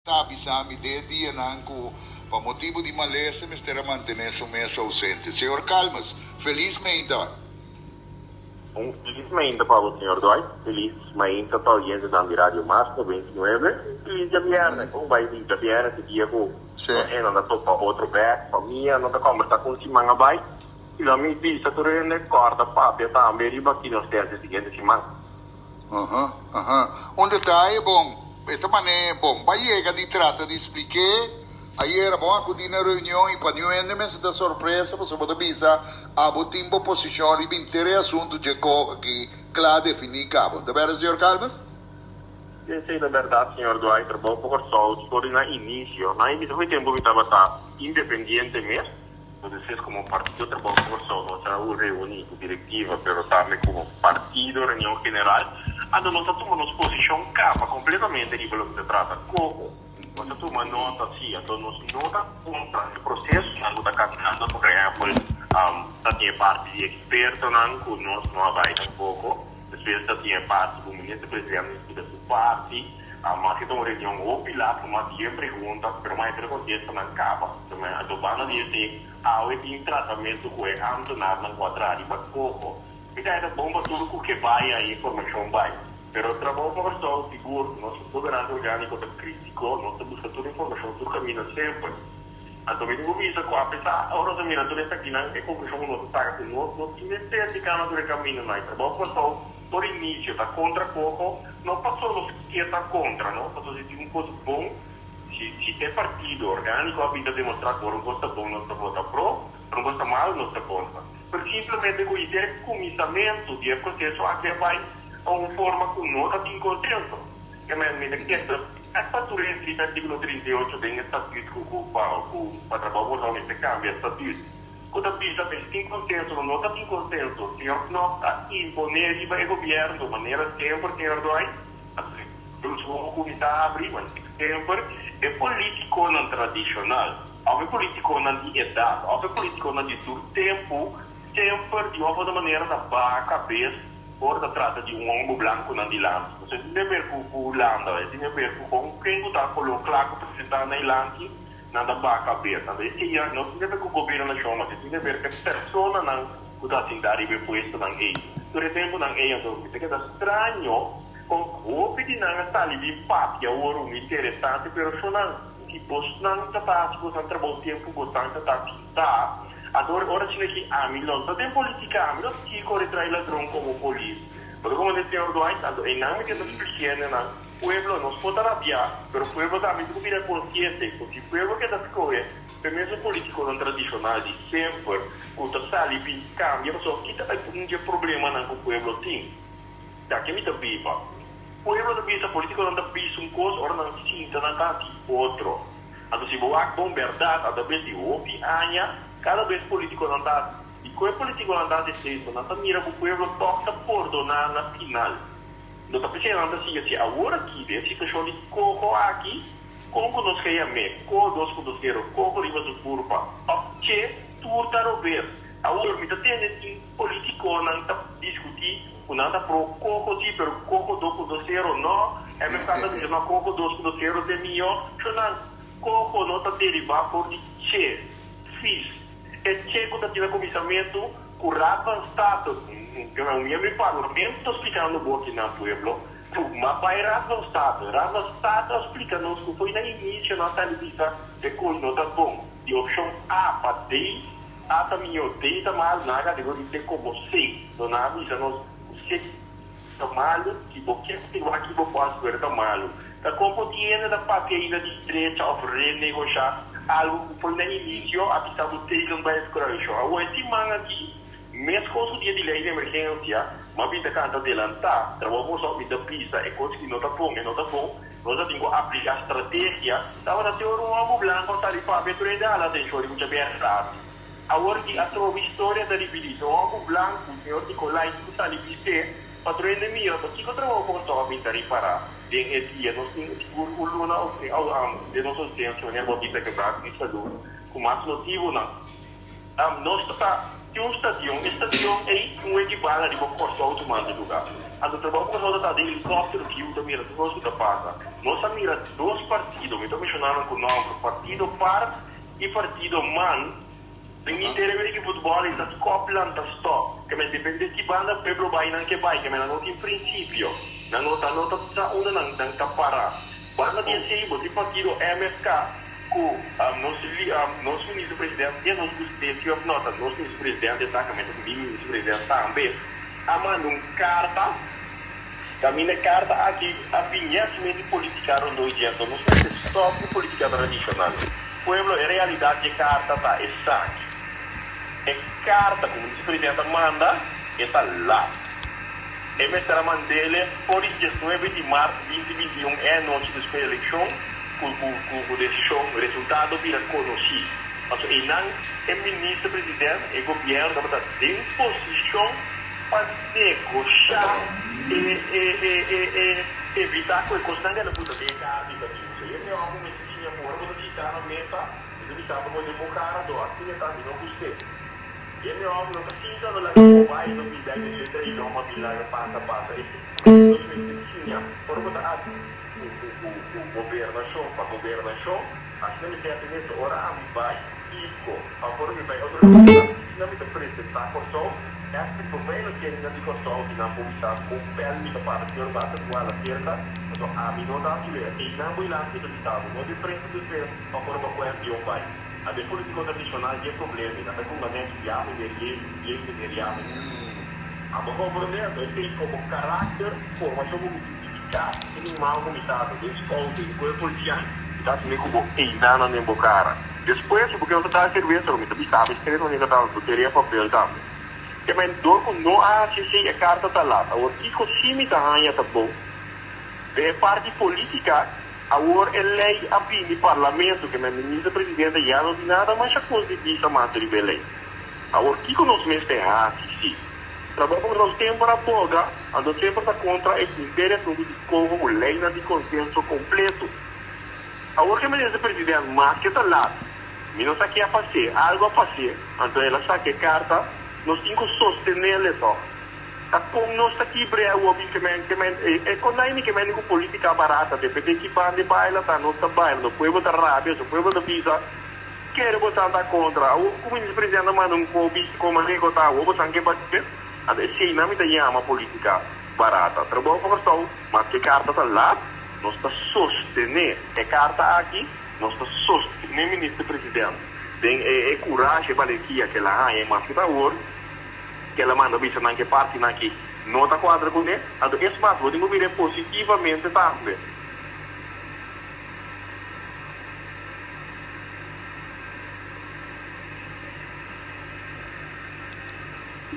Ta bisa mi den e dianan ku pa motibu di malesa mester a mantené su mes ousente. Señor Calmes, felis meinta. Un felis mainta pa bo, señor Dwight. Felis mainta pa oyentenan di Radio Mas 99. Felis djabièrnè. Kon bai di djabièrnè te dia ku nos hendenan ta topa otro bèk, famia, nan ta kòmbersá kon siman a bai. I lo mi bisa tur hende kòrda papia tambe riba ki nos ta hasi siguiente siman. Aha, aha. Un detaye bon, e ta man'é bon. Ba yega di trata di splik'é. Ayera bo a akudí na reunion i pa niun hende mester ta sorpresa pasobra bo ta bisa abo tin bo posishon riba inter e asuntu dje kog aki kla definí kaba. Ta bèrda, señor Calmes? Esei ta bèrdat, señor Dwight. Trabou pa Kòrsou for di na inisio. Na inisio for di tempu mi tabata independiente mes. Entonces como Partido Trabou Kòrsou nos a reuni ku direktiva pero tambe komo partido reunion general anto nos a tuma nos posishon kaba kompletamente riba loke ta trata koko nos a tuma nota si anto nos no ta kontra e prosesonan ku ta kaminando por ehèmpel ta tin e parti di ekspertonan ku nos no a bai tampoko despues ta tin e parti ku minister presidente a splica su parti maske ta un reunion hopi largo mas yen pregunta pero mas e kontestanan kaba. Anto banda di esei, awe tin tratamentu ku e ámtenarnan ku a traha riba koko. Mi ta heta bon pa tur ku ke bai a informashon bai. Pero trabou pa Kòrsou sigur, nos gobernante orgániko ta krítiko, nos ta buska tur informashon tur kaminda semper. Anto mi tin ku bisa ku apesar ora nos a mira tur esakinan, e konklushon ku nos a saka ku nos no tin mester di kana tur e kamindanan. E trabou pa Kòrsou por inisio ta kontra koko, no paso nos ke ta kontra, no, paso si tin un kos bon, Si e partido orgániko a bin ta demostrá ku ora un kos ta bon nos ta vota pro, ora un kos ta malu nos ta kontra. Pero simplemente ku henter e kuminsamentu di e proseso aki a bai pa un forma ku no ta tin konsenso. Ke men mi ta kere ta tur esei ta artíkulo 38 den e statüt ku ku pa ku pa Trabou Kòrsou mester kambia statüt ku ta bisa mester tin konsenso no ta tin konsenso. Señor Knops a imponé riba e gobièrnu manera semper señor Dwight. Nos wowo kuminsá habri, wan semper e polítikonan tradishonal òf e polítikonan di edat òf e polítikonan di tur tempu semper di un òf otro manera ta baha kabes ora ta trata di un hòmber blanku nan dilanti. Pasobra e tin di aber ku Hulanda, e tin di aber ku kon ken ku ta koló kla ku presentá na dilanti nan ta baha kabes. Anto esei ya no tin di aber ku gobernashon mas e tin di aber ku e personanan ku ta sintá riba e puestonan ei. Tur e tempunan ei anto mi ta keda straño. Con hopi di nan a sali bin papia awor un interesante pero shonan si bosnan ta ta haci bosnan trabou tempo bosnan ta ta sinta anto ora asina ki ami lo ta den politica ami lo ta core trai ladron como polis bo ta comprende señor Dwight anto eynan mi ta splikiende nan pueblo nos por ta rabia pero pueblo tambe tin cu bira consciente cu si pueblo keda scohe e mesun politiconan tradicional di semper cu ta sali bin cambia pasobra kita un dje problemanan cu pueblo tin. Ta ke mi ta biba. Pueblo ta bisa, politiconan ta bisa un cos, ora nan sinta nan ta haci otro. Anto si bo wak bon berdad, atrabes di hopi aña, cada bes politiconan ta haci. Di cu e politiconan ta haci esey? So nan ta mira cu pueblo toch ta pordona na final. No ta p'esey nan ta sigui haci. Awor aki, den e situacion di coho aki, con cu nos ke yam'e, co 2.0, coho riba su curpa, of che tur ta robes. Awor mi ta tende tin politiconan ta discuti cu nan ta pro coco si pero coco 2.0 no, MFK ta bisa no coco 2.0 ta e miyo, sho nan coco no ta deriva for di che, vis, e che cu ta tin na cuminsamentu cu Raad van State, un miembro di parlamento ta splicando bo aki nan pueblo cu ma bay Raad van State, Raad van State a splica nos cu fo'i na inicio nan sali bisa e coy no ta bon, di opcion A pa D. A ta mihó, D ta malu, nan a kategoris'é te komo C. So nan a bisa nos ku C ta malu, si bo ke aktua aki bo por hasi pero ta malu. Ta kon por tin hende ta papia ainda di drecha òf renegoshá algu ku foi na inisio a bisa bo tegen bij het kruisje. Awor e siman aki, meskos ku dia di lei di emergensia, m'a bin ta kanta delantá, trabou por so mi ta bisa e kos ki no ta bon, e no ta bon. Nos a tin ku apliká strategia. Tabata te ora un hòmber blanku a sali papia tur hende a hala atenshon di mucha bèrdat. Awor ki atrobe historia ta ripití. Un hòmber blanku, señor Nicolai, tin ku sali bis'é pa tur hende mira ta kiko trabou por tòg a bin ta ripará den e dia. Nos tin sigur un luna òf den nos ousensia, manera bo a bisa gebrek di salú ku mas motibunan. Nos ta tin un stadion, e stadion ei un weki bala riba Kòrsou tumando lugá. Anto trabou ku nos ta den helikòpter view ta mira tur kos ku ta pasa. Nos a mira dos partido, mi ta menshoná nan ku nòmber, Partido par i Partido man. Den inter e wiki futbòl i ta skòp lanta stòp. Ke men dependé ki banda pueblo bai nan ke bai. Ke men nan no tin prinsipio. Nan no ta no ta sa unda nan nan ta pará. Banda di esei bo tin partido MFK ku nos nos minister president ya nos gust'é si òf no ta nos minister president e ta ke men ta mi minister president tambe a manda un karta kaminda e karta aki a bin yèsmente politika rondó i djento nos mester stòp ku politika tradishonal. Pueblo, e realidat di e karta ta esaki. E karta ku Minister President a manda, e ta lat. E mester a mand'ele for di diesnuebe di mart binti binti un e anochi despues di elekshon ku ku desishon resultado bira konosí. Pasobra einan e Minister President, e gobièrnu tabata den posishon pa negoshá e e e e e evitá ku e kosnan ku el a buta den e karta i ta bisa. E mihó ku mester. Siña ora bo ta sintá na mesa, mi ta bisa bo bo den bo kara do a siña ta mi no gust'é. I e mi hòmber no ta sinta no laga bo bai no bin bèk den letra i lòma bin laga pasa pasa e nos mester siña ora bo ta hasi ku ku ku ku gobernashon pa gobernashon asina mi senti mes ora ami bai Ipco òf ora mi bai otro kaminda asina mi ta presentá Kòrsou èk promé lo kende nan di Kòrsou i nan por bisa kon pèl mi ta para señor basta ku hala serka pasobra ami no ta hasi wea einan bo ilanti mi ta bisa bo no den prensa despues òf ora bo a kohe avion bai a den politiko tradishonal dje problema i nan ta kunga nèchi ya meneer ye ye meneer ya meneer abo komprondé anto esei komo karakter formashon ku mi tin di kas i mi mama ku mi tata den skol den kuerpo polisial mi ta asumí ku bo einan nan den bo kara. Despues bo ke no ta dal servesa lo mi ta bisa mi eskrito manera ta bo teria papel tambe. Ke men dor ku no a hasi esei e karta ta lat. Awor kiko si mi ta haña ta bon? Den e parti politika awor e lei a bini parlamento ke men minister presidente ya no tin nada masha kos di bisa mas riba e lei. Awor kiko nos mester hasi si? Trabou ku nos semper a boga anto semper ta kontra e henter e asuntu di koho ku leinan di konsenso kompleto. Awor ke minister president maske ta lat, mi no sa ke a pas'é, algo a pas'é, anto el a saka e karta, nos tin ku sostenele tòg. Ta kon nos ta kibr'é awor bi ke men, ke men, e konai ni ke men ku politika barata, depende ki banda e baila ta, nos ta baila, no pueblo ta rabia, so pueblo ta bisa, kere bosan ta kontra, awor ku minister president a manda un kopi kon manera ku ta, awor bosan ke batié, anto eseinan mi ta yama politika barata. Trabou pa Kòrsou, maske karta ta lat. Nos ta sostené e karta aki, nos ta sostené Minister President den e e kurashi, e balentia ku el a haña i maske ta awor ku el a manda bisa nan ku e partinan aki no ta kuadra kuné. Anto es mas, bo tin ku mir'é positivamente tambe.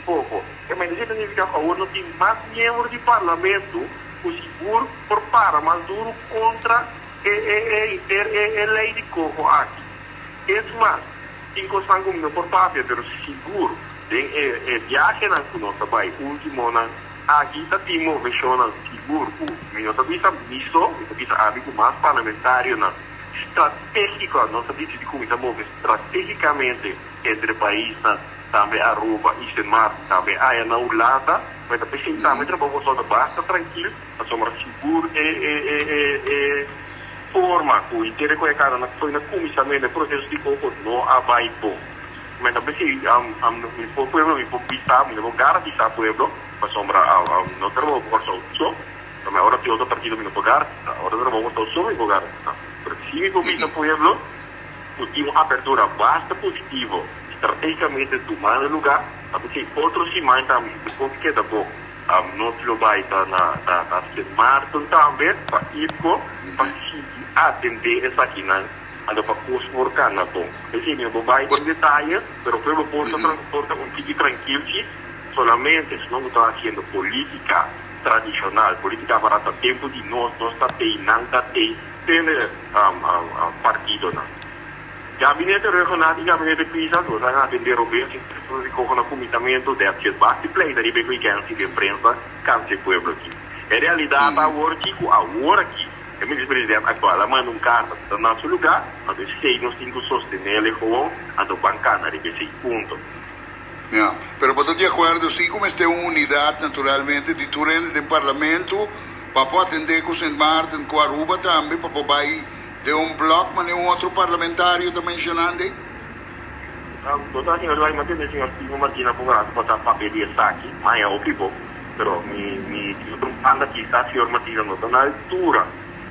Poko. E mester signifiká ku awor no tin mas miembro di Parlamento ku sigur por para mas duru kontra e e e inter e e lei di koho aki. Es mas, tin kosnan ku mi no por papia, pero sigur den e e biahenan ku nos ta bai ultimonan aki ta tin moveshonnan sigur ku mi no ta bisa mi so, mi ta bisa abi ku mas parlamentarionan stratégiko, nos ta disidí kuminsá move stratégikamente entre paisnan. Tambe Aruba y Sint Maarten, tambe aya na Hulanda, ma e ta p'esei tambe trabou boso ta basta trankil, pasobra sigur e e e e e forma ku henter ku e kara na foi na kuminsamentu e proseso di koko no a bai bon. Ma e ta p'esei mi por pueblo mi por bisa, mi no por garantisa pueblo, pasobra no trabou pa Kòrsou so, pasobra ora tin otro partido mi no por garantisa, ora trabou Kòrsou so mi por garantisa, pero si mi por bisa pueblo ku tin un apertura basta positivo. Strategicamente tumando lugar, ta p'esei otro siman tambe si tur cos keda bon, nos lo bay ta na na Sint Maarten tambe pa IPCO pa sigui atende esakinan anto pa cos por cana bon. P'esei mi no por bay den detaye, pero pueblo por ta por ta un tiki trankil si solamente si no bo ta haciendo politica tradicional, politica barata tempo di nos, nos ta tey, nan ta tey, tende partidonan. Gabinete Rhuggenaath i Gabinete Pisas nos a atendé robes i nos di koho na kuminsamentu dèt si es basti pleita riba e weekend si den prensa kansa e pueblo aki. E realidat ta awor ki ku awor aki e minister president aktual a manda un karta ku ta na su lugá, anto esei nos tin ku sostenel e gewoon anto ban kana riba esei punto. Ja, pero bo ta di akuerdo si ku mester un unidat naturalmente di tur hende den parlamento pa por atendé ku Sint Maarten ku Aruba tambe pa por bai den un blòk manera un otro parlamentario ta menshonando ei? Bo ta señor Dwight, mi a tende señor Timo Martina poko rato pasá papia di esaki, maña hopi bo, pero mi mi tin otro banda kisas señor Martina no ta na altura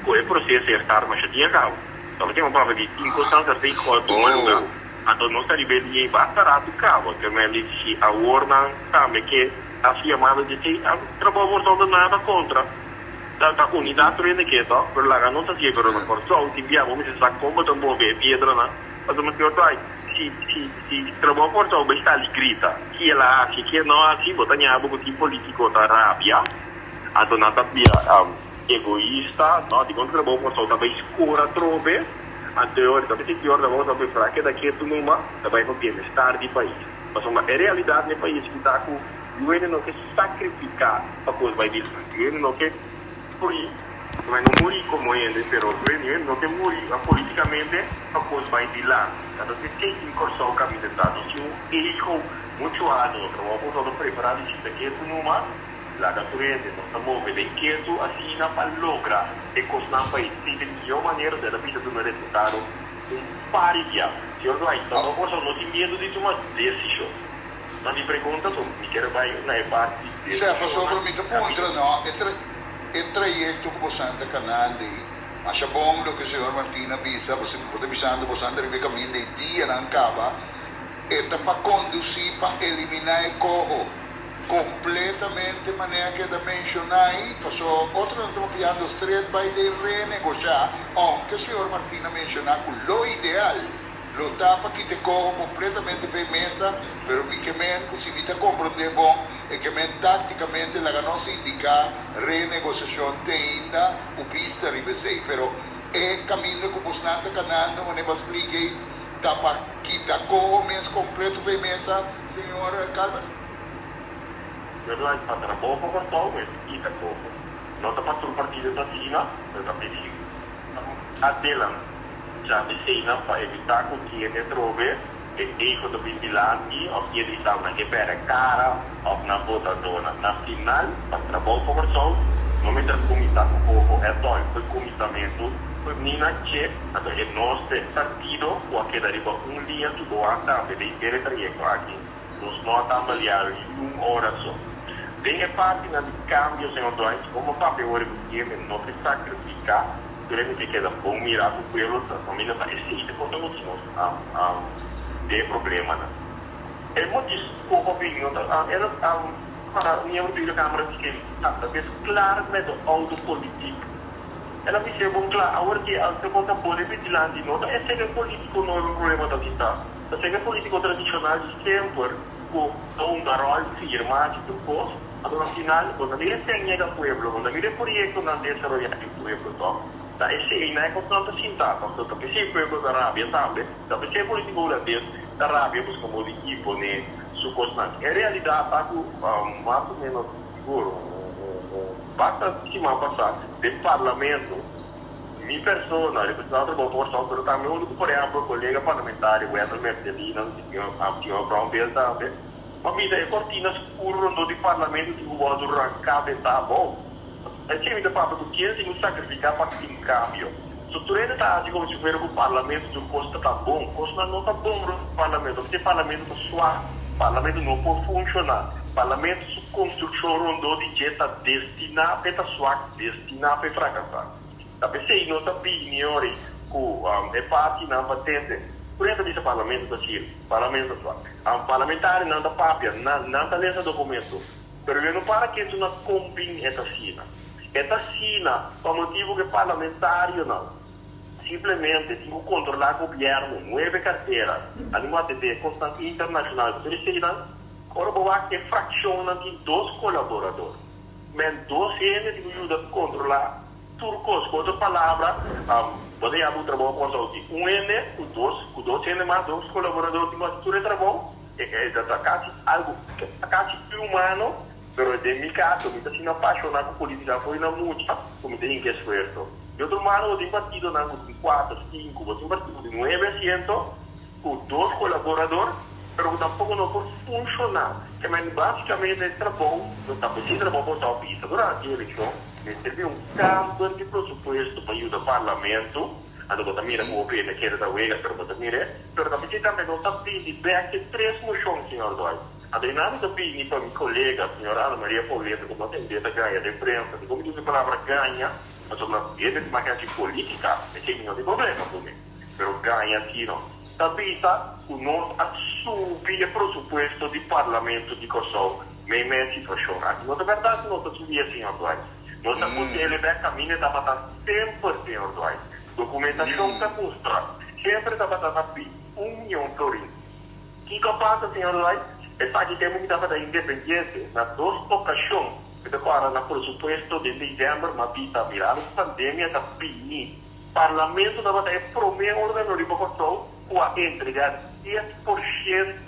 ku e proseso ya start masha tin a kaba. Tabatin un papia di tin kosnan ta stay hòt tuma lugá. Anto nos ta riba e dia ei basta ratu kaba, ke men di si awor nan tambe ke hasi yamada di esei, a trabou por tou ta nada kontra. Ta ta unidat tur hende ke to, pero laga nos hasié, pero na Kòrsou tin bia bo mester sa kon bo ta move e piedranan, pasobra mi señor Dwight, si si si trabou por tou bai sali grita ki el a hasi, ki e no a hasi, bo ta ña bo ku tin politiko ta rabia, anto nan ta bira egoista, no, dikon trabou por tou ta bai skor atrobe. Anterior, ta bisa ki ora bo ta preferá keda ketu numa, ta bai pa bienestar di pais. Pasobra e realidat na e pais ki ta ku yu hende no ke sakrifiká pa kos bai dilanti. Yu hende no ke muri, pasobra e no muri komo hende, pero yu hende no ke muri politikamente pa kos bai dilanti. Anto esei tin Kòrsou kaminda ta. Nos tin un ego muchu altu. Nos trabou ku nos ta preferá di sinta ketu numa. Laga tur hende, nos ta move den ketu asina pa logra e kosnan pa e si den mihó manera ta bisa duna resultado un par di bia. Señor Dwight, ta no por no tin miedu di tuma desishon. Na mi pregunta so mi kier bai na e parti di Sea, desishonnan pasobra mi ta puntra kaminda. no, e tra e trayekto ku bosan ta kanando ei, masha bon loke señor Martin a bisa, pasobra bo ta bisando bosan ta riba e kaminda ei dianan kaba, E ta pa kondusí pa eliminá e koho kompletamente manera ku e ta menshoná ei, paso otronan ta papiando stret bai den renegoshá, ounke señor Martin a menshoná ku lo ideal lo ta pa kita e koho kompletamente for e mesa, pero mi ke men ku si mi ta komprondé bon, e ke men táktikamente laga nos indiká renegosiashon te ainda ku bista riba esei, pero e kaminda ku bosnan ta kanando manera bo a splika ei ta pa. Kita koho mes kompleto for e mesa, señor Calmes? Verdad, pa trabou pa Kòrsou mester kita koho. No ta pa tur partido ta asina, pero ta p'esei adelantá eseinan pa evitá ku kende trobe e ego ta bin dilanti òf kende bisa nan ke pèrdè kara òf nan votadónan. Na final, pa trabou pa Kòrsou no mester kuminsá ku koho ètòl, fo'i kuminsamentu, fo'i nina che, anto e nos te. Partido cu a keda riba un liña cu bo a tambe den henter e trayecto aki. Nos no a tambaleá ni un ora so. Den e partinan di cambio, señor Dwight, como papia ora cu tiene no ke sacrifica, pero e mester keda bon mira cu pueblo ta familia ta esey ta conta nos nos den e problemanan. E motiz cu hopi no ta era para miembro di Camara di ta bes klaar met de oude politiek. El a bis'é bon kla, Awor ki alto bo ta pone dilanti no ta e seke polítiko nobo e problema ta sinta, ta seke polítiko tradishonal di semper ku ta hunga ròl, firma, hasi tur kos, anto na final bo ta mira esei yega pueblo, bo ta mira e proyektonan desaroyá den pueblo tòg. Ta esei nan e kosnan ta sinta, pasobra ta p'esei pueblo ta rabia tambe, ta p'esei e polítiko hulandes ta rabia buska modo di imponé su kosnan. E realidat ta ku mas o ménos sigur un. Basta siman pasá den Parlamento, mi persona, representante di Trabou pa Kòrsou, pero tambe huntu ku por ehèmpel kolega parlamentario Wendell Mercelina, señor Brownbill tambe, pa mira e kortina skur rondó di Parlamento tin ku wòrdu ranká bentá abou. Esei mi ta papia ku ken tin ku sakrifiká pa tin kambio. So tur hende ta hasi komo si fuera ku Parlamento tur kos ta ta bon. Kosnan no ta bon rond Parlamento, pasobra e Parlamento ta swak. Parlamento no por funshoná. Parlamento su konstrukshon rondó di dje ta destiná p'e ta swak, destiná p'e frakasá. Ta p'esei nos a bini ori ku e partinan pa tende. Tur hende ta bisa Parlamento ta sirbi, Parlamento ta swak. Parlamentarionan ta papia, nan nan ta lesa dokumento, pero yo no para ketu na kon bin e ta asina. E ta asina pa motibu ku e parlamentarionan simplemente tin ku kontrolá gobièrnu, mueve kartera, anima atendé kosnan internashonal. Tur eseinan, ora bo wak e frakshonnan tin dos kolaborador. Men dos hende tin ku yuda kontrolá tur kos. Ku otro palabra, bo ta yama un trabou Kòrsou di un hende ku dos ku dos hende mas, dos kolaborador tin ku hasi tur e trabou. E ta kasi algu, ta kasi inhumano. Pero den mi caso, mi ta asina apasiona cu politica fo'i na mucha cu mi ta hinca esfuerso. Di otro mano, bo tin partidonan cu tin cuatro, cinco, bo tin partido di nuebe asiento cu dos colaborador. Pero ku tampoko no por funshoná. Ke men básikamente e trabou no ta p'esei trabou por ta bisa durante e elekshon mester bin un kamber di presupuesto pa yuda parlamento. Anto bo ta mira ku hopi hende kere ta wega pero bo ta mir'é. Pero ta p'esei tambe nos ta bini bèk e tres moshon, señor Dwight. Anto e nan mi ta bini pa mi kolega, señor Ana Maria Pauletta, ku no tendé ta gaña den prensa. Dikon mi ta usa e palabra gaña? Pasobra hende ta maki hasi polítika, esei mi no tin problema ku mi. Pero gaña si no. Ta bisa ku nos a subi e presupuesto di Parlamento di Kòrsou meimei e situashon aki. No ta bèrdat ku nos a subi e, señor Dwight. Nos a put'e el bèk kaminda e tabata semper, señor Dwight. Dokumentashon ta mustra, semper tabata na pi un mion florin. Kiko a pasa, señor Dwight? Esaki tempu mi tabata independiente, na dos okashon mi ta kòrda na presupuesto den desèmber, m'a bisa, mirando ku pandemia ta bini, Parlamento tabata e promé órgano riba Kòrsou ku a entregá 10%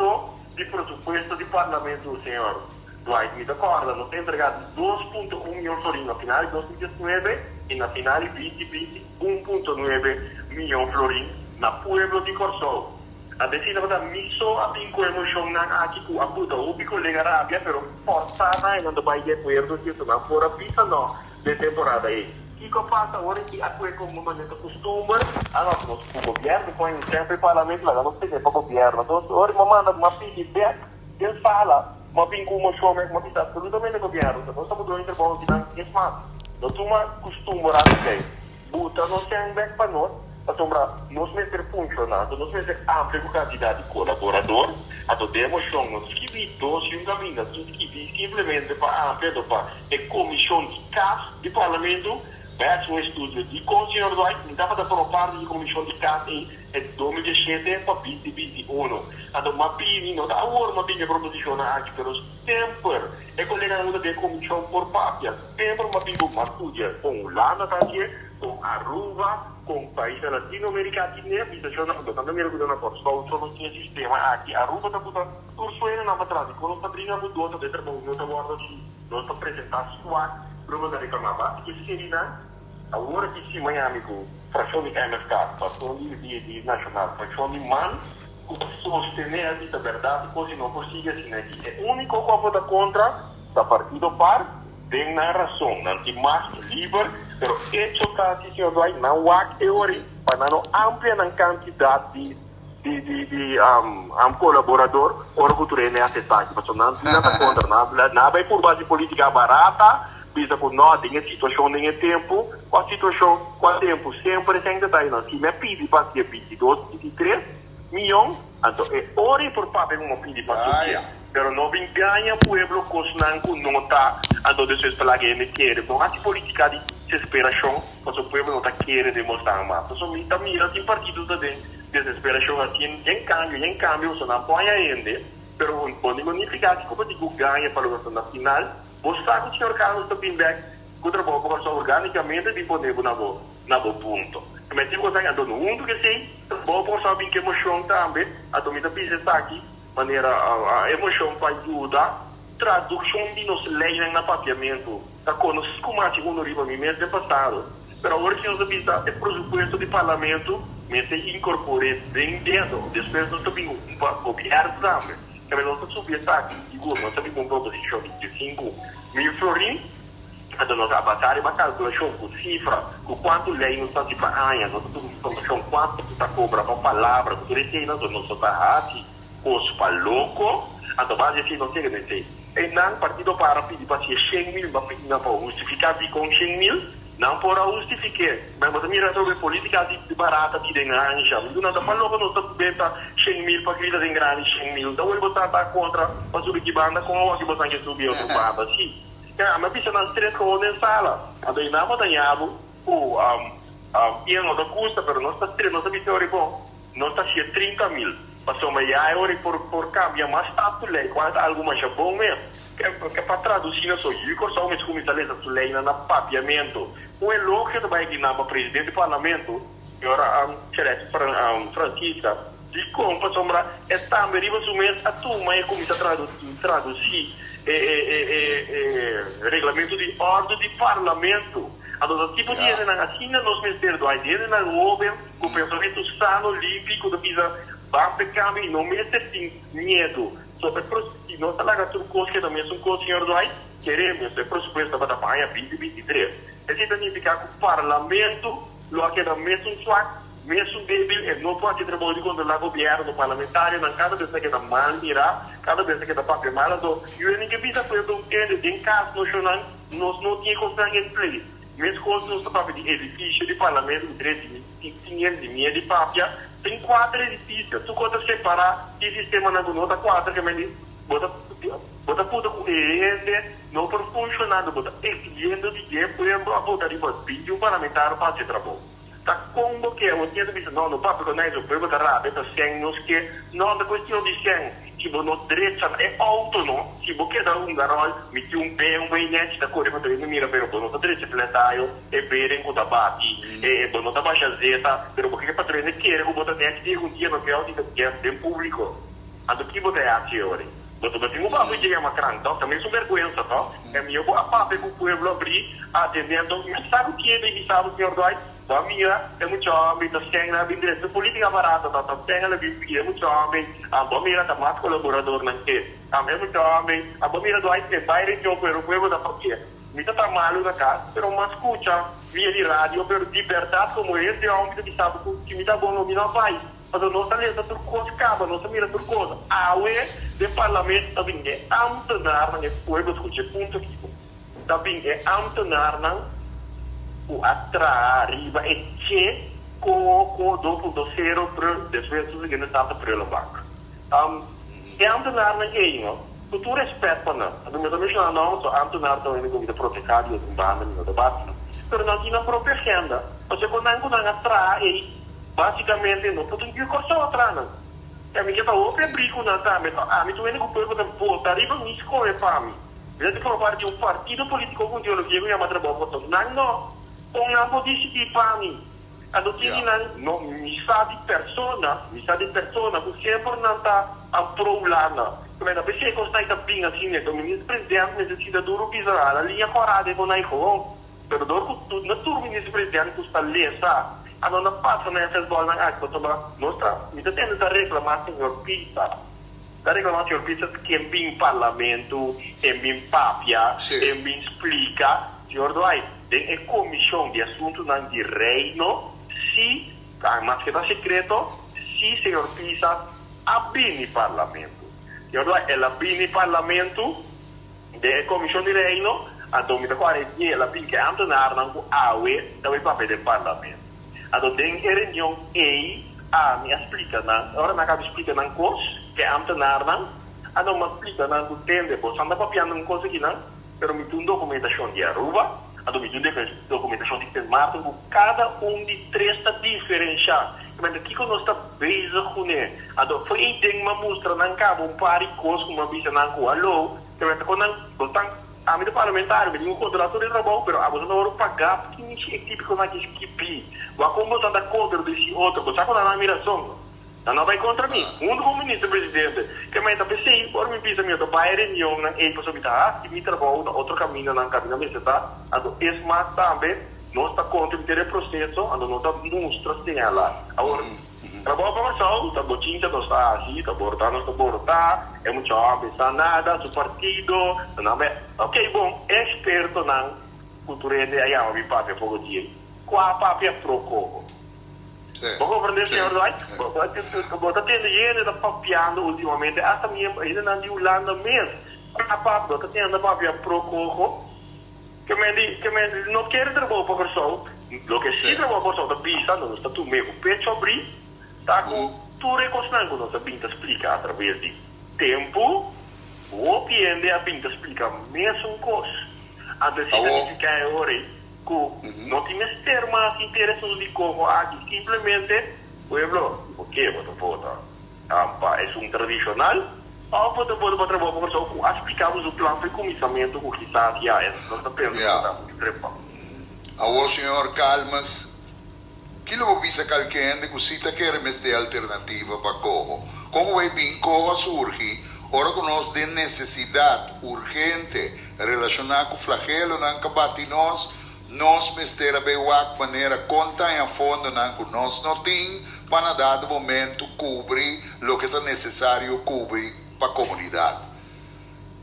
di presupuesto di Parlamento, señor Dwight. Mi ta kòrda, nos a entregá 2,1 mion florin na final di 2019 i na final di 2020 1,9 mion florin na pueblo di Kòrsou. A desi tabata mi so a bin ku e moshonnan aki ku a buta hopi kolega rabia, pero fòrsá nan e nan ta bai di akuerdo si esnan por a bisa nò den temporada ei. Kiko a pasa ora ki a kue komo manera ta kustumber? A nos nos ku gobièrnu pon un tempu e parlamento laga nos tene pa gobièrnu. Entonces ora mi a manda mi a pidi bèk den sala mi a bin ku un moshon mi a bisa absolutamente gobièrnu ta nos ta por duna e trabou akinan es mas no tuma kustumber aki ei buta nos sèn bèk pa nos pasobra nos mester funshoná anto nos mester amplia ku kantidat di kolaborador anto den e moshon no ta skibi dos i un kaminda ta skibi simplemente pa amplia anto pa E komishon di kas di parlamento bai hasi un estudio dikon señor Dwight mi tabata forma parti di komishon di kas ei e 2017 pa 2021. Anto m'a bini, no ta awor m'a bini e proposishonnan aki, pero semper e koleganan ku ta den e komishon por papia, semper m'a bini ku m'a studia kon Hulanda ta hasié, kon Aruba, kon paisnan Latinoamerika a tine, bisa shon no ta mira ku ta na Kòrsou so nos tin e sistema aki, Aruba ta buta tur sueñonan pa tras di kon nos ta bringa ku dos ta trabou no ta wòrdu hasi. Nos ta presentá swak prueba ta reklamá basta ku eserinan. Awor aki si Miami ku frakshon di MFK, frakshon di di di Nashonal, frakshon di man ku ta sostené a bisa bèrdat i kos i no por sigui asina aki. E úniko ku a vota kontra ta Partido par den nan rason. Nan tin mas liber, pero echo ta si señor Dwight nan wak e ora ei pa nan no amplia nan kantidat di di di di am colaborador ora cu tur hende haci esaki pasobra nan nan ta contra nan nan a bay purba haci politica barata bisa cu no den e situacion den e tempo cua situacion cua tempo semper esaki ta bay nan si mi a pidi pa haci e 22 23 miyon anto e ora e por papia como pidi pa haci pero no bin gaña pueblo cosnan cu no ta anto despues pa laga hende kere no haci politica di desesperacion pasobra pueblo no ta kere demostra mas pasobra mi ta mira tin partido ta den Desesperacion a tin den cambio, den cambio boso nan por haña hende, pero bo no nifica kico bo tin cu gaña pa logra na final. Bo sa cu señor Carlos ta bin bek cu trabou pa Corsou organicamente bin pone bo na bo na bo punto. E mester tin cos aki, anto hunto cu esey trabou pa Corsou a bin cu emocion tambe, anto mi ta bisa esaki manera emocion pa yuda traduccion di nos leynan na papiamento. Ta conoci cu machi uno riba mi mes den pasado, pero awor ki nos a bisa e presupuesto di Parlamento mester incorpore den dedo, despues nos ta bin un pa gobierno tambe, tambe nos ta subi esaki sigur, nos ta bin cu un proposicion di 15.000 florin, anto nos a basa riba calculacion cu cifra, cu cuanto ley nos ta haci pa aña, nos ta tuma informacion cuanto ta cobra pa palabra, cu tur esey nos no ta haci cos pa loco, anto base esey nos yega na esey. Einan partido par a pidi pa si e 100.000 ba pidi nan pa hustifiká dikon 100.000, nan por a hustifik'é. Ma bo ta mira atrobe politika di barata di den hansha. Mi ku nan ta pa loko nos ta benta 100.000 pa grita den grandi 100.000. Ta wòrdu bo trata kontra pa subi ki banda kon awor ki bo san ke subi otro banda. Si. Ya, mi a bisa nan stret gewoon den sala. Anto einan bo ta ñabu ku ia no ta gusta pero nos ta stret nos ta bisa ora bon. Nos ta hacié 30.000, pasobra ya e ora ei por por cambia mas tantu ley, cual ta algo masha bon mes. Ke ke pa traduci na so yu Corsou mes cuminsa lesa su leynan na papiamento. Un elogio ta bay di nan pa presidente di parlamento, señora Celeste Francisca, dicon? Pasobra e tambe riba su mes a tuma e cuminsa traduci e e e e reglamento di ordo di parlamento. Anto ta tipo di hendenan asina nos mester do. Hay hendenan hoben. Ku pensamentu sano, limpi, ku ta bisa. Ban p'e cambio y no mester tin miedo. So e pro si nos ta laga tur cos keda mesun cos señor Dwight, keremos e presupuesto tabata pa aña 2023. Esey ta nifica cu Parlamento lo a keda mesun swak, mesun debil, e no por haci trabou di controla gobierno, parlamentarionan cada bes ta keda mal mira, cada bes ta keda papia mal, anto yu e nin ke bisa pueblo kende den cas nocionan nos no tin e cosnan in place. Mescos nos ta papia di edificio di Parlamento cu tres di tin hende di mie di papia, tin cuater edificio, tur cos ta separa, tin sistemanan cu no ta cuater ke men di bo ta bo ta puta cu e hende no por funcionando, bo ta exigiendo di dje pueblo a vota riba 21 parlamentario pa haci e trabou. Ta con bo ke? Bo tin ta bisa no, no papia con eso, pueblo ta rabia, ta cen nos ke, no, ta cuestion di cen. Si bo no drecha e auto no, si bo keda hunga rol, mi tin un BMW nechi ta kore pa ta mi mira pero bo no ta drecha fletayo, e beren ku ta bati, e bo no ta basha zeta, pero bo ke patrende kere ku bo ta nechi di un dia no ke auto ta gef den publico. Anto ki bo ta haci ori? Bo ta tin un papia dje yama kran tok, ta mes un berguensa tok, e mihor bo a papia ku pueblo abri atende anto mi sa ku kiende bisa bo señor Dwight, Bo a mira e mucha homber ta seng na bin drecha politica barata ta ta seng na bin pidi e mucha homber a bo mira ta mas colaboradornan ke a e mucha homber a bo mira Dwight e bay region pero pueblo ta papia mi ta traha malu na cas pero mas scucha via di radio pero di berdad como hende homber ta bisa bo cu si mi ta bon lo mi no a bay pasobra nos ta lesa tur cos caba nos ta mira tur cos awe den parlamento ta bin e ambtenaarnan e pueblo scucha e punto aki bo. Ta bin e ambtenaarnan ku a traha riba e che ko 2.0 prul despues su siguiente stap ta prullenbak. E ambtenaarnan ei no, ku tur respet pa nan, mi no ta menshona nòmber so ambtenaar ta hende ku mi ta protehá di otro banda, mi no ta bati nan, pero nan tin nan propio agenda, pasobra ku nan ku nan a traha ei basikamente no por tin yu Kòrsou a traha nan. I ami ke ta hopi abrí ku nan tambe, ami ta un hende ku pueblo ta vota riba mi skohe pa mi. Mira di forma parti di un partido politico cu ideologia cu yama Trabou pa Kòrsou. Nan no. Con nan por dicidi pa mi? Anto tin di nan no mi sa di persona, mi sa di persona cu semper nan ta a pro Hulanda. Pero ta pesey cos ta bin asina. Enton minister president mester sinta duro bisa hala liña cora den con nan gewoon. Pero dor cu tur na tur minister president cu sta lesa a no na pasa na e festballnan aki pasobra nos ta mi ta tende ta reclama señor Pisa. Ta reclama señor Pisas ken bin parlamento, en bin papia, en bin splica. Señor Dwight, den e comision di asuntonan di Reino, si, maske ta secreto, si señor Pisas a bini parlamento. Señor Dwight, el a bini parlamento den e comision di Reino, anto mi ta cuadra e dia el a bin cu e ambtenaarnan cu awe ta bay papia den parlamento. Anto den e reunion ei ami a splika nan, ora nan a splika nan kos, ke ambtenaarnan, anto mi a splika nan ku tende boso anda papiando un kos aki nan, pero mi tin un dokumentashon di Aruba, anto mi tin un dokumentashon di Sint Maarten ku kada un di tres ta diferensha. Mester kiko nos ta bezig kuné. Anto for ei den mi a mustra nan kaba un par di kos ku mi a bisa nan ku haló, mester kon nan bo tan. Ami ta parlamentario, mi tin ku kontrolá tur e trabou, pero abo ta wòrdu pagá pa ki mishi e típikonan aki skibí. Wak kon boso ta kontra di si otro, bo sa ku nan a mi rason. Nan no a bai kontra mi, huntu ku minister presidente. Ke mei ta p'esei, ora mi bisa mi no ta bai e reunionnan ei pasobra mi ta hasi mi trabou na otro kamindanan kaminda mester ta, anto es mas tambe nos ta kontra henter e proseso, anto nos ta mustra señalá. Awor. Trabou pa Kòrsou ta bochincha nos ta hasi, ta borotá nos ta borotá, e mucha hòmber sa nada, su partido, ta nan bai, ok bon, e ekspertonan ku tur hende a yama bin papia poko dia, kua papia pro koho? Bo komprendé señor Dwight? Bo ta tende hende ta papiando ultimamente, asta miembro, hendenan di Hulanda mes, kua papia, bo ta tende nan ta papia pro koho? Ke men di, ke men no kere trabou pa Kòrsou, loke si trabou pa Kòrsou ta bisa, nos ta tum'é ku pecho abrí, ta ku tur e kosnan ku nos a bin ta splika atraves di tempu, hopi hende a bin ta splika mesun kos. Anto esei ta nifiká e ora ei ku no tin mester mas interes nos di koho aki, simplemente pueblo, si bo ke bo ta vota. Pa esun tradishonal òf bo ta bota pa trabou pa Kòrsou ku a splika bo su plan pa e kuminsamentu ku kisas ya e no ta pensa ku ta muchu trempan. Awor señor Calmes, ki lo bo bisa kalke hende ku si ta kere mester alternativa pa koho? Kon ku bai bin koho a surgi ora ku nos den nesesidat urgente relashoná ku flagelonan ka bati nos? Nos mester a bay wak manera con ta haña fondonan cu nos no tin pa na dado momento cubri loke ta necesario cubri pa comunidad.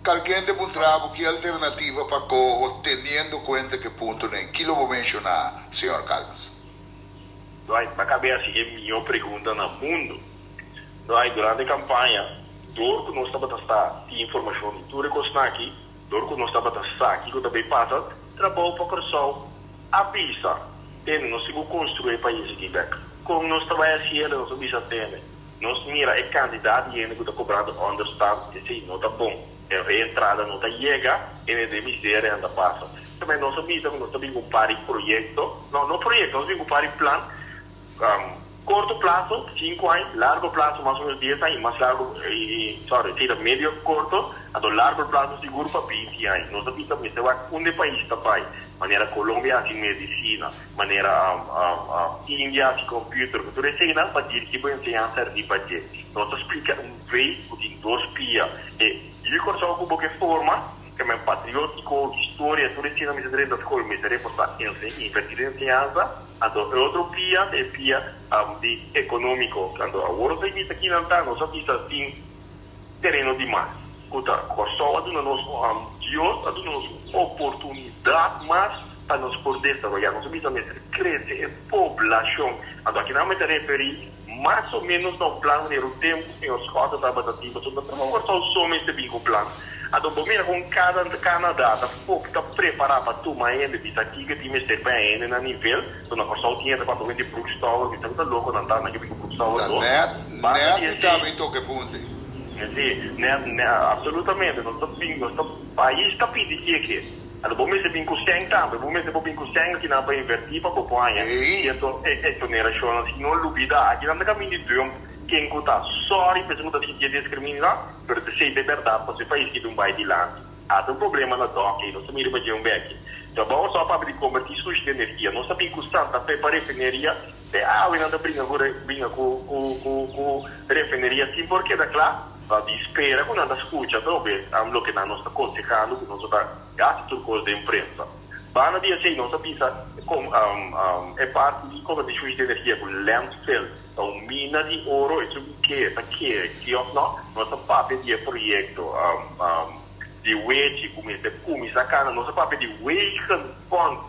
Calkende puntra bo ki alternativa pa coho teniendo cuenta cu e puntonan ki lo bo menciona, señor Calmes? Dwight, Bo cabe haci e miho pregunta na mundo. Dwight, Durante campaña, door cu nos tabata sa tin informacion di tur e cosnan aki, Dor ku nos tabata sa kiko ta bay pasa, Trabou pa Kòrsou a bisa, Tene, nos tin ku konstruí e pais aki bèk. Kon nos ta bay hasiel? Nos a bisa, Tene, nos mira e kantidat di hende ku ta kobrando ònderstant, esei no ta bon. E entrada no ta yega, hende den miseria nan ta pasa. Tambe nos a bisa ku nos ta bin ku un par di proyekto, no, no proyekto, nos a bin ku un par di plan. Corto plazo, cinco aña, largo plazo mas o menos dies aña y mas largo, sorry, si ta medio corto, anto largo plazo sigur pa binti aña. Nos a bisa mester wak unda e pais ta bay, manera Colombia haci medicina, manera India haci computer, cu tur eseynan pa dirigi bo enseñansa riba dje. Nos ta splica un vei cu tin dos pia, e yu Corsou cu bo ke forma, ke men patriotico, historia, tur eseynan mester drenta scol, mester reforsa inverti den enseñansa. Anto e otro pia ta e pia di economico. Anto awor nos a bisa kinan ta, nos a bisa tin tereno di mas. Cu ta Corsou a duna nos, Dios a duna nos un oportunidad mas pa nos por desaroya. Nos a bisa mester crece e poblacion. Anto akinan mi ta referi mas o menos na un plan manera un tempo señor Schotte tabata tin pasobra no ta Corsou so mester bin cu plan. Anto bo mira con cada Canada ta foc ta prepara pa tuma hende bisa kico tin mester pa hende na nivel so na Corsou tin hende pa bende Brooks Tower mi sa cu ta loco nan ta nan ke bin cu Brooks Tower Ta dos net banda net di mi esey ta bin toca e punto ey. Si net net absolutamente nos ta bin nos ta pais ta pidi keke anto bo mester bin cu cen tambe bo mester por bin cu cen aki nan pa inverti pa bo por haña Ey. cierto exoneracionnan si no lubida aki nan ta caminda di dump ken cu ta sorry pa esun cu ta sintié discrimina. Pero ta esei ta e bèrdat pasobra e pais ki dun bai dilanti. Ata un problema na dòk ei, nos ta mira riba dje un bèki. Trabou a papia di kombertí sushi den energia. Nos a bin ku Santa Fe pa refineria, te awe nan ta bringa ku bringa ku ku ku ku refineria sin por keda kla. Pa di spera ku nan ta skucha atrobe loke nan nos ta konsehando ku nos ta gasta tur kos den prensa. Banda di esei nos a bisa kon e parti di kombertí sushi den energia ku landfill. Ta un mina di oro e su ke ta kere si of no. Nos ta papia di e proyekto di wechi ku mester kuminsá kana. Nos ta papia di wegenfond.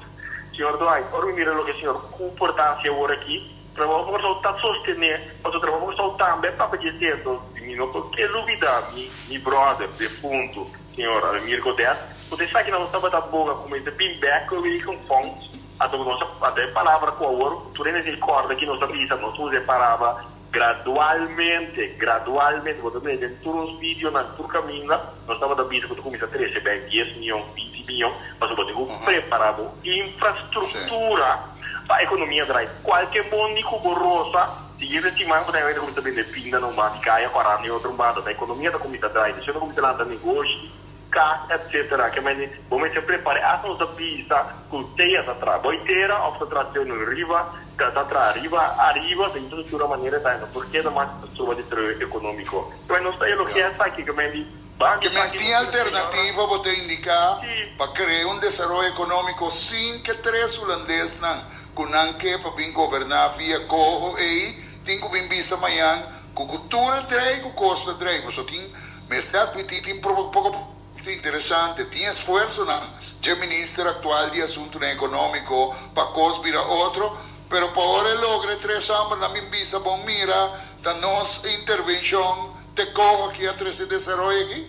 Señor Dwight, ora mi mira loke señor Cooper ta hasi awor aki, Trabou pa Kòrsou ta sostené, pasobra Trabou pa Kòrsou tambe a papia di esei. Mi no por ke lubidá mi mi bròder defuntu, señor Mirko Godett, ku ta esaki nos tabata boga ku mester bin bèk ku e wegenfond. Anto nos a anto e palabra ku awor tur hende tin kòrda ki nos a bisa, nos usa e palabra gradualmente, gradualmente, bo ta mira den tur nos videonan, tur kaminda, nos tabata bisa ku ta kuminsá trese bèk dies mion, binti mion, pasobra bo tin ku prepará bo infrastruktura pa ekonomia drai. Kualke mondi ku bo rosa, siguiente siman bo ta hende kuminsá bende pinda na un banda i kaya kòrá na e otro banda, ta ekonomia ta kuminsá drai, despues ta kuminsá lanta negoshi. Kas etc. Ke mende bo mester prepara hasta nos ta bisa ku sea ta traha boi tera of ta traha teu riba ta traha riba ariba ta infrastruktura manera ta no por keda mas stroba desaroyo ekonómiko. Ke nos ta elogia esaki ke mende ban Ke men tin alternativa bo ta indiká pa krea un desaroyo ekonómiko sin ke tres hulandesnan ku nan ke pa bin goberná via koho ei tin ku bin bisa mañan ku ku tur e drei ku kos ta drei pasobra tin Mester admití tin poko interesante. Tin esfuersonan dje minister aktual di Asuntunan Ekonómiko pa kos bira otro, pero pa ora e logra e tres hòmbernan bin bisa bon mira ta nos intervenshon te koho aki a trese desaroyo aki.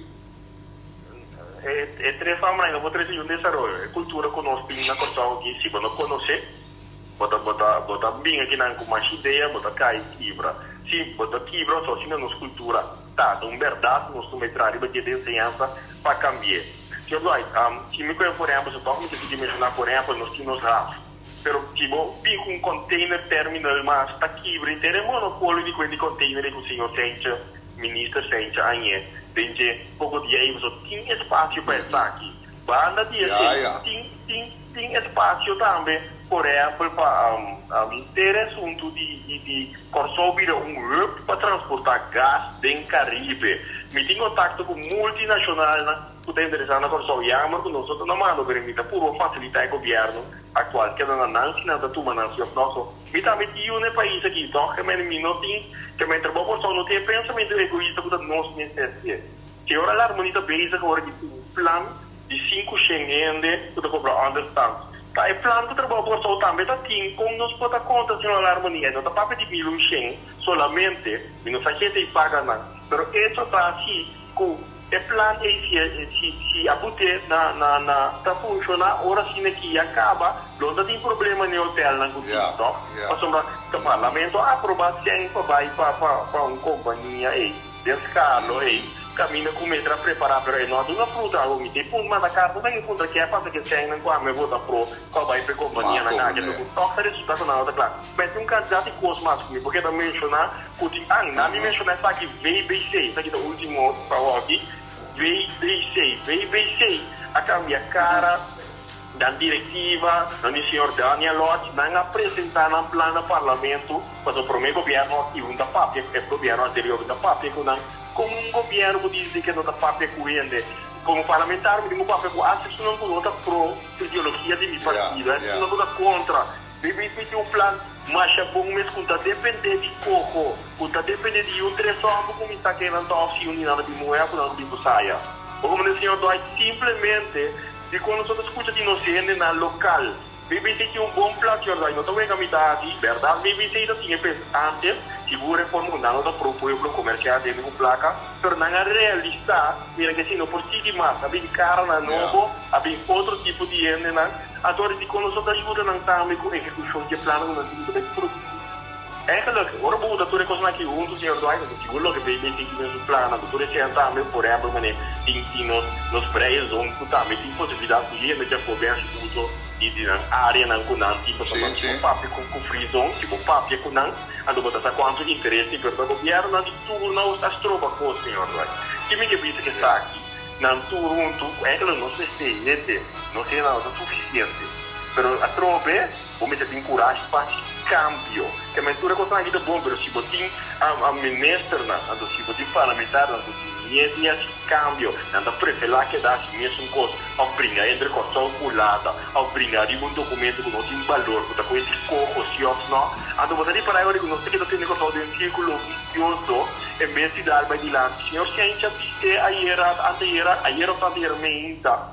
E tres hòmbernan no por trese yun desaroyo. E kultura ku nos tin na Kòrsou aki si bo no konosé bo ta bo ta bo ta bin akinan ku mas idea bo ta kai kibra. Si bo ta kibra so asina nos kultura. Ta ta un bèrdat ku nos ta mester ariba dje den enseñansa pa kambi'é. Señor Dwight, si mi kohe por ehèmpel, so tòg mi ta sigui menshoná por ehèmpel nos tin nos haf. Pero si bo bin ku un container terminal mas ta kibra henter e monopolio di kuenta di container ei ku señor Sentje, Minister Sentje añ'é den dje poko dia ei. Pasobra tin espasio pa esaki. Banda di esei tin tin tin espasio tambe por ehèmpel pa henter e asuntu di di di Kòrsou bira un hub pa transportá gas den Karibe. Mi tin kontakto ku multinashonalnan ku ta interesá na Kòrsou. Jammer ku nos no ta na mando, pero mi ta purba fasilitá e gobièrnu aktual keda na nan si nan ta tuma nan si òf nò. So, mi tambe tin yu na e pais aki, tòg ke men mi no tin ke men trabou Kòrsou no tin e pensamentu egoista ku ta nos mester hasié. Señor Alarmoni ta bezig awor di un plan di 500 hende ku ta kobra ònderstant. Ta e plan ku Trabou Kòrsou tambe ta tin kon nos por ta konta, señor Alarmoni. E no ta papia di 1100 solamente, mi no sa hete i paga nan, pero echo ta si ku e plan ei si si si a but'é na na na ta funshoná ora asina ki ya kaba lo no ta tin problema n'e hotelnan ku tin tòg? Pasobra ta parlamento a aprobá sèn pa bai pa pa pa un kompania ei. Den Scarlo ei caminda cu mester a prepara pero e no a duna fruta awo mi te punt manda carta nan e puntra ke a pasa ke sènnan cu ami a vota pro cu a bay p'e companianan aki anto cu toch ta resulta cu nan no ta cla. Mester un cantidad di cos mas cu mi por keda menciona cu tin an nan mi menciona esaki VBC esaki ta ultimo pa awo aki VBC VBC a cambia cara. Nan directiva, nan di señor Daniel Lodge, nan a presenta nan plan na Parlamento, pasobra prome gobierno aki un ta papia, e gobierno anterior un ta papia cu nan, como un gobierno cu dice que no ta papia cu hende. Como parlamentario mi tin cu papia cu hasta esunnan cu no ta pro ideologia di mi partido, hasta esunnan cu ta contra. BBC tin un plan masha bon mes cu ta depende di coho, cu ta depende di un tres homber cu mi sa ke nan ta of si un di nan ta bin muher cu nan ta bin cu saya. Bo como den señor Dwight simplemente Dikon nos no ta skucha di nos hendenan lokal? BBC tin un bon plan, señor Dwight no ta wega mi ta hasi. Bèrdat BBC ta tin e pes antes, sigur e forma ku nan lo ta pro pueblo komersial hende ku plaka, pero nan a realisá mira ke si no por sigui mas, a bin karanan nobo, a bin otro tipo di hendenan, anto dikon nos no ta yuda nan tambe ku ehekushon di e plannan ku nan tin ku ta bai produsí? Eigenlijk, ora bo usa tur e kosnan aki huntu, señor Dwight, anto sigur loke BBC tin den su plannan, anto tur esei tambe, por ehempel, manera tin tin nos nos vrije zone ku tambe tin posibilidat ku hende dja por bin hasi uso di di nan areanan ku nan tin, pasobra si bo papia ku ku free zone, si bo papia ku nan, anto bo ta sa kuantu interes tin, pero ta gobièrnunan di turno a stroba kos, señor Dwight. Ki mi ke bisa ku esaki? Nan tur huntu, ku eigenlijk nos mester hende, nos hendenan no ta sufisiente. Pero atrobe bo mester tin kurashi pa hasi kambio. Ke men tur e kosnan aki ta bon, pero si bo tin ministernan, anto si bo tin parlamentarionan ku tin miedu di hasi kambio, nan ta preferá keda hasi mesun kos òf bringa entre Kòrsou ku Hulanda, òf bringa riba un dokumento ku no tin balor, ku ta kohe di koho si òf no. Anto bo ta ripará e ora ku nos ta keda tene Kòrsou den sírkulo visioso en bes di dal bai dilanti. Señor Shencha bis'é ayera, anteyera, ayera òf anteyera meinta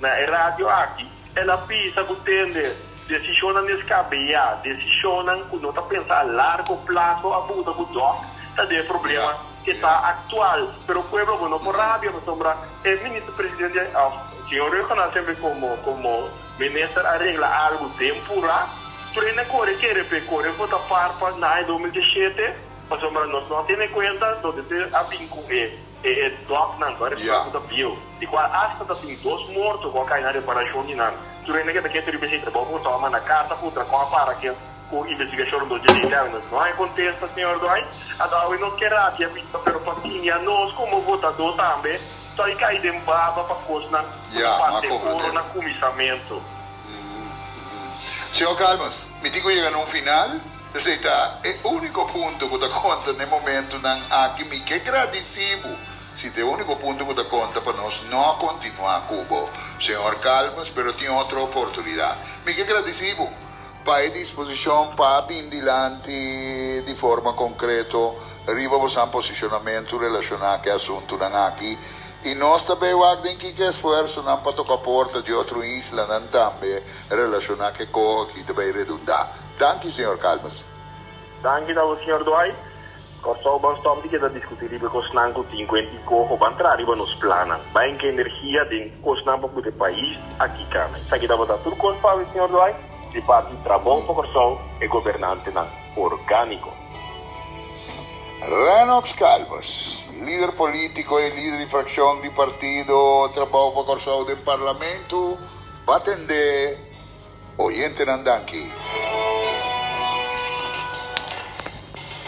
na e radio aki. El a bisa ku tende desishonnan deskabeyá, desishonnan ku no ta pensa a largo plaso a buta ku dòk ta den e problema ke ta aktual. Pero pueblo bo no por rabia pasobra e minister presidente òf señor Rhuggenaath semper komo komo minister a regla algu den purá. Tur hende a kore kere p'e kore vota par pa na aña 2017 pasobra nos no a tene kuenta donde te a bin ku e. E e dòknan ku a repará ku ta bieu, di kual asta ta tin dos morto ku a kai na reparashon di nan. Tur hende ke ta kete riba esei trabou ku tòma na karta putra kon a para ke ku investigashon rondó dje lei tèrminos. No hay kontesta, señor Dwight. Anto awe nos ke rabia bisa, pero pa siña nos komo votadó tambe ta i kai den baba pa kosnan ku ta parse oro na kuminsamentu. Señor Calmes, mi tin ku yega na un final. Esei ta e úniko punto ku ta konta n'e momentunan aki. Mi ke gradisí bo si ta e úniko punto ku ta konta pa nos no kontinuá ku bo, señor Calmes, pero tin otro oportunidat. Mi ke gradisí bo pa e disposishon pa bin dilanti di forma konkreto riba bosan posishonamentu relashoná ku e asuntunan aki i nos ta bay wak den kiko esfuersonan pa toka porta di otro islanan tambe relashoná ku e koho aki ta bay redundá. Danki señor Calmes. Danki ta bo señor Dwight. Kòrsou ban stòp di keda diskutí riba e kosnan ku tin kuenta i koho. Ban traha riba nos plannan. Ban hinka energia den kosnan pa put e pais aki kana. Esaki tabata tur kos pa awe señor Dwight di parti Trabou pa Kòrsou e gobernantenan orgániko. Rennox Calmes, lider polítiko i lider di frakshon di partido Trabou pa Kòrsou den Parlamento, pa tende Oyentenan danki.